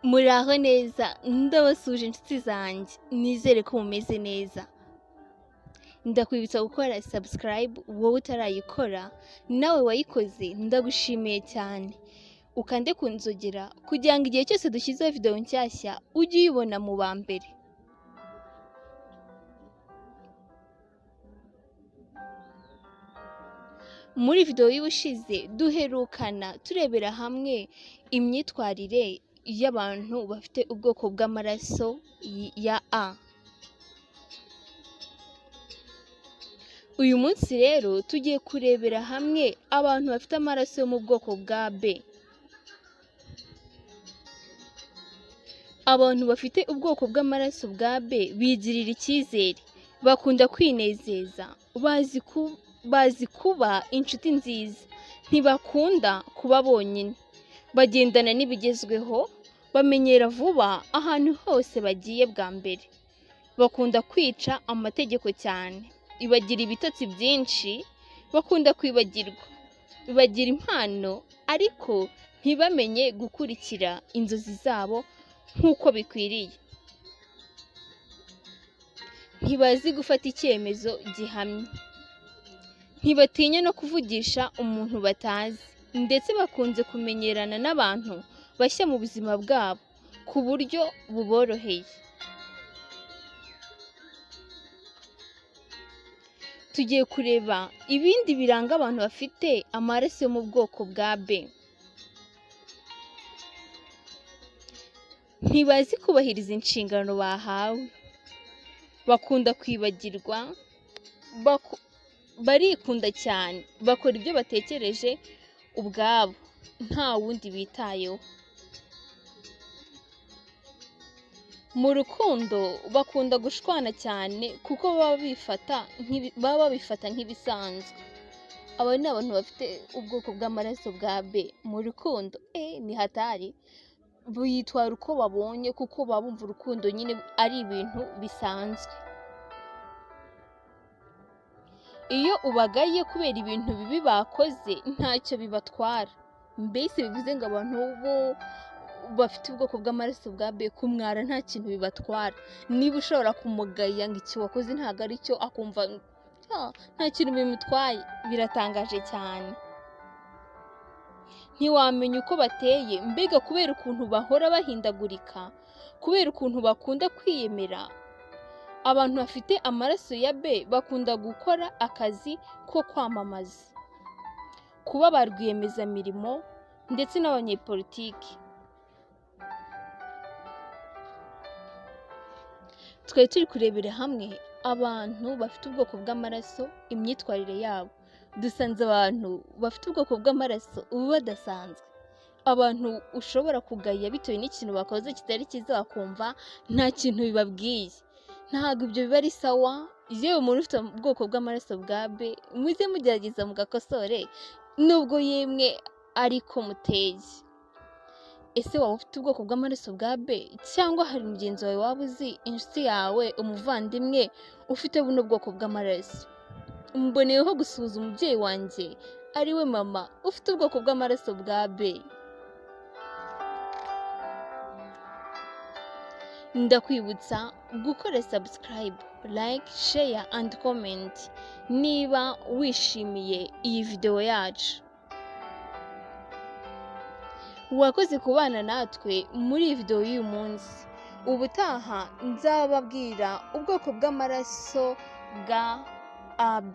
Muraho neza, ndabasuhuje inshuti zanjye, nizere ko mumeze neza. Ndakwibutsa gukora subscribe wowe utarayikora, nawe wayikoze ndagushimiye cyane. Ukande ku nzogera kugira ngo igihe cyose dushyizeho video nshyashya ujye uyibona mu ba mbere. Muri video y'ubushize duherukana turebera hamwe imyitwarire y'abantu bafite ubwoko bw'amaraso ya A. Uyu munsi rero tugiye kurebera hamwe abantu bafite amaraso yo mu bwoko bwa B. Abantu bafite ubwoko bw'amaraso bwa B bigirira icyizere, bakunda kwinezeza, bazi kuba inshuti nziza, ntibakunda kuba bonyine, bagendana n'ibigezweho, bamenyera vuba ahantu hose bagiye bwa mbere, bakunda kwica amategeko cyane, bagira ibitotsi byinshi, bakunda kwibagirwa, bagira impano ariko ntibamenye gukurikira inzozi zabo nk'uko bikwiriye, ntibazi gufata icyemezo gihamye, ntibatinya no kuvugisha umuntu batazi, ndetse bakunze kumenyerana n'abantu bashya mu buzima bwabo ku buryo buboroheye. Tugiye kureba ibindi biranga abantu bafite amaraso yo mu bwoko bwa B. Ntibazi kubahiriza inshingano bahawe, bakunda kwibagirwa, barikunda cyane, bakora ibyo batekereje ubwabo nta wundi bitayeho. Mu rukundo bakunda gushwana cyane kuko baba babifata nk'ibisanzwe. Aba ni abantu bafite ubwoko bw'amaraso bwa B. Mu rukundo ni hatari, bitwara uko babonye kuko baba bumva urukundo nyine ari ibintu bisanzwe. Iyo ubagaye kubera ibintu bibi bakoze ntacyo bibatwara, mbese bivuze ngo abantu bo bafite ubwoko bw'amaraso bwa B kumwara nta kintu bibatwara. Niba ushobora kumugaya ngo iki wakoze ntabwo ari cyo, akumva nta kintu bimutwaye, biratangaje cyane. Ntiwamenya uko bateye, mbega kubera ukuntu bahora bahindagurika, kubera ukuntu bakunda kwiyemera. Abantu bafite amaraso ya B bakunda gukora akazi ko kwamamaza, kuba ba rwiyemezamirimo ndetse n'abanyepolitiki. Twari turi kurebera hamwe abantu bafite ubwoko bw'amaraso, imyitwarire yabo. Dusanze abantu bafite ubwoko bw'amaraso badasanzwe, abantu ushobora kugaya bitewe n'ikintu bakoze kitari cyiza bakumva nta kintu bibabwiye. Ntabwo ibyo biba ari sawa. Yewe umuntu ufite ubwoko bw'amaraso bwa B, mujye mugerageza mugakosore nubwo yemwe ariko muteye. Ese waba ufite ubwoko bw'amaraso bwa B, cyangwa hari mugenzi wawe waba uzi, inshuti yawe, umuvandimwe ufite buno bwoko bw'amaraso? Mboneyeho gusuhuza umubyeyi wanjye ari we mama ufite ubwoko bw'amaraso bwa B. Ndakwibutsa gukora subscribe, like, share and comment niba wishimiye iyi video yacu. Wakoze kubana natwe muri iyi video y'uyu munsi. Ubutaha nzababwira ubwoko bw'amaraso bwa AB.